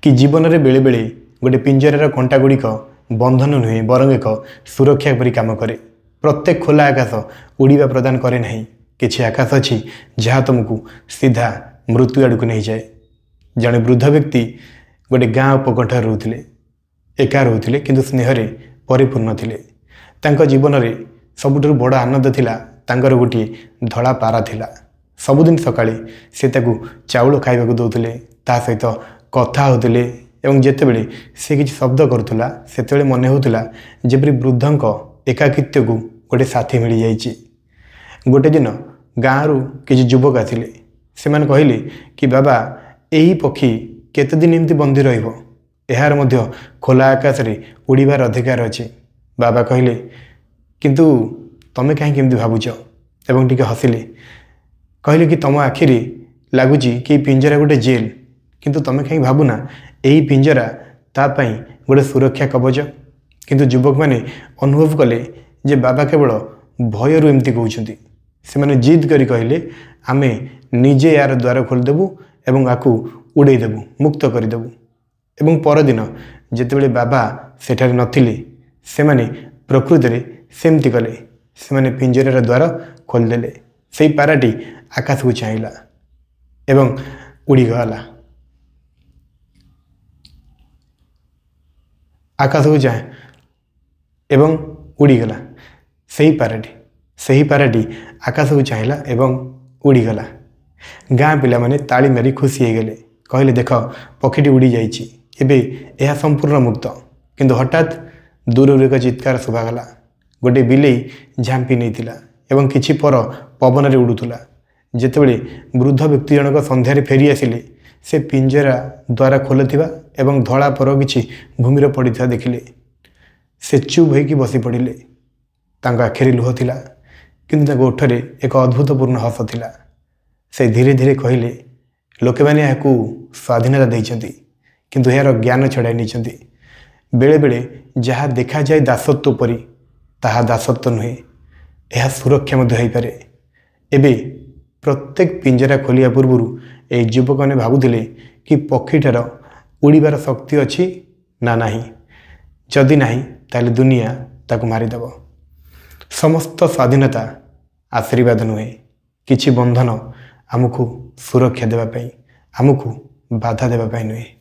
କି ଜୀବନରେ ବେଳେବେଳେ ଗୋଟେ ପିଞ୍ଜରାର କଣ୍ଟା ଗୁଡ଼ିକ ବନ୍ଧନ ନୁହେଁ, ବରଂ ଏକ ସୁରକ୍ଷା ପରି କାମ କରେ। ପ୍ରତ୍ୟେକ ଖୋଲା ଆକାଶ ଉଡ଼ିବା ପ୍ରଦାନ କରେ ନାହିଁ। କିଛି ଆକାଶ ଅଛି ଯାହା ତୁମକୁ ସିଧା ମୃତ୍ୟୁ ଆଡ଼କୁ ନେଇଯାଏ। ଜଣେ ବୃଦ୍ଧ ବ୍ୟକ୍ତି ଗୋଟେ ଗାଁ ଉପକଣ୍ଠରେ ରହୁଥିଲେ। ଏକା ରହୁଥିଲେ, କିନ୍ତୁ ସ୍ନେହରେ ପରିପୂର୍ଣ୍ଣ ଥିଲେ। ତାଙ୍କ ଜୀବନରେ ସବୁଠାରୁ ବଡ଼ ଆନନ୍ଦ ଥିଲା ତାଙ୍କର ଗୋଟିଏ ଧଳା ପାରା ଥିଲା। ସବୁଦିନ ସକାଳେ ସେ ତାକୁ ଚାଉଳ ଖାଇବାକୁ ଦେଉଥିଲେ, ତା ସହିତ କଥା ହେଉଥିଲେ ଏବଂ ଯେତେବେଳେ ସେ କିଛି ଶବ୍ଦ କରୁଥିଲା, ସେତେବେଳେ ମନେ ହେଉଥିଲା ଯେପରି ବୃଦ୍ଧଙ୍କ ଏକାକିତ୍ୱକୁ ଗୋଟେ ସାଥୀ ମିଳିଯାଇଛି। ଗୋଟେ ଦିନ ଗାଁରୁ କିଛି ଯୁବକ ଆସିଲେ। ସେମାନେ କହିଲେ କି, ବାବା, ଏହି ପକ୍ଷୀ କେତେଦିନ ଏମିତି ବନ୍ଦୀ ରହିବ? ଏହାର ମଧ୍ୟ ଖୋଲା ଆକାଶରେ ଉଡ଼ିବାର ଅଧିକାର ଅଛି। ବାବା କହିଲେ, କିନ୍ତୁ ତମେ କାହିଁକି ଏମିତି ଭାବୁଛ? ଏବଂ ଟିକେ ହସିଲେ। କହିଲେ କି, ତମ ଆଖିରେ ଲାଗୁଛି କି ଏଇ ପିଞ୍ଜରା ଗୋଟେ ଜେଲ୍, କିନ୍ତୁ ତମେ କାହିଁକି ଭାବୁନା ଏହି ପିଞ୍ଜରା ତା ପାଇଁ ଗୋଟେ ସୁରକ୍ଷା କବଚ? କିନ୍ତୁ ଯୁବକମାନେ ଅନୁଭବ କଲେ ଯେ ବାବା କେବଳ ଭୟରୁ ଏମିତି କହୁଛନ୍ତି। ସେମାନେ ଜିଦ୍ କରି କହିଲେ, ଆମେ ନିଜେ ଏହାର ଦ୍ୱାର ଖୋଲିଦେବୁ ଏବଂ ଆକୁ ଉଡ଼େଇ ଦେବୁ, ମୁକ୍ତ କରିଦେବୁ। ଏବଂ ପରଦିନ ଯେତେବେଳେ ବାବା ସେଠାରେ ନଥିଲେ, ସେମାନେ ପ୍ରକୃତରେ ସେମିତି କଲେ। ସେମାନେ ପିଞ୍ଜରାର ଦ୍ୱାର ଖୋଲିଦେଲେ। ସେଇ ପାରାଟି ଆକାଶକୁ ଚାହିଁଲା ଏବଂ ଉଡ଼ିଗଲା। ଆକାଶକୁ ଚାହେଁ ଏବଂ ଉଡ଼ିଗଲା। ସେହି ପାରାଟି ସେହି ପାରାଟି ଆକାଶକୁ ଚାହିଁଲା ଏବଂ ଉଡ଼ିଗଲା। ଗାଁ ପିଲାମାନେ ତାଳି ମାରି ଖୁସି ହେଇଗଲେ। କହିଲେ, ଦେଖ, ପକ୍ଷୀଟି ଉଡ଼ିଯାଇଛି, ଏବେ ଏହା ସମ୍ପୂର୍ଣ୍ଣ ମୁକ୍ତ। କିନ୍ତୁ ହଠାତ୍ ଦୂରରୁ ଏକ ଚିତ୍କାର ଶୁଭାଗଲା। ଗୋଟିଏ ବିଲେଇ ଝାମ୍ପି ନେଇଥିଲା ଏବଂ କିଛି ପର ପବନରେ ଉଡ଼ୁଥିଲା। ଯେତେବେଳେ ବୃଦ୍ଧ ବ୍ୟକ୍ତି ଜଣକ ସନ୍ଧ୍ୟାରେ ଫେରି ଆସିଲେ, ସେ ପିଞ୍ଜରା ଦ୍ୱାରା ଖୋଲାଥିବା ଏବଂ ଧଳା ପର କିଛି ଭୂମିରେ ପଡ଼ିଥିବା ଦେଖିଲେ। ସେ ଚୁପ୍ ହୋଇକି ବସି ପଡ଼ିଲେ। ତାଙ୍କ ଆଖିରେ ଲୁହ ଥିଲା, କିନ୍ତୁ ତାଙ୍କ ଓଠରେ ଏକ ଅଦ୍ଭୁତପୂର୍ଣ୍ଣ ହସ ଥିଲା। ସେ ଧୀରେ ଧୀରେ କହିଲେ, ଲୋକମାନେ ଏହାକୁ ସ୍ୱାଧୀନତା ଦେଇଛନ୍ତି, କିନ୍ତୁ ଏହାର ଜ୍ଞାନ ଛଡ଼ାଇ ନେଇଛନ୍ତି। ବେଳେବେଳେ ଯାହା ଦେଖାଯାଏ ଦାସତ୍ୱ ପରି, ତାହା ଦାସତ୍ୱ ନୁହେଁ, ଏହା ସୁରକ୍ଷା ମଧ୍ୟ ହୋଇପାରେ। ଏବେ ପ୍ରତ୍ୟେକ ପିଞ୍ଜରା ଖୋଲିବା ପୂର୍ବରୁ ଏହି ଯୁବକମାନେ ଭାବୁଥିଲେ କି ପକ୍ଷୀଟାର ଉଡ଼ିବାର ଶକ୍ତି ଅଛି ନା ନାହିଁ। ଯଦି ନାହିଁ, ତାହେଲେ ଦୁନିଆ ତାକୁ ମାରିଦେବ। ସମସ୍ତ ସ୍ୱାଧୀନତା ଆଶୀର୍ବାଦ ନୁହେଁ। କିଛି ବନ୍ଧନ ଆମକୁ ସୁରକ୍ଷା ଦେବା ପାଇଁ, ଆମକୁ ବାଧା ଦେବା ପାଇଁ ନୁହେଁ।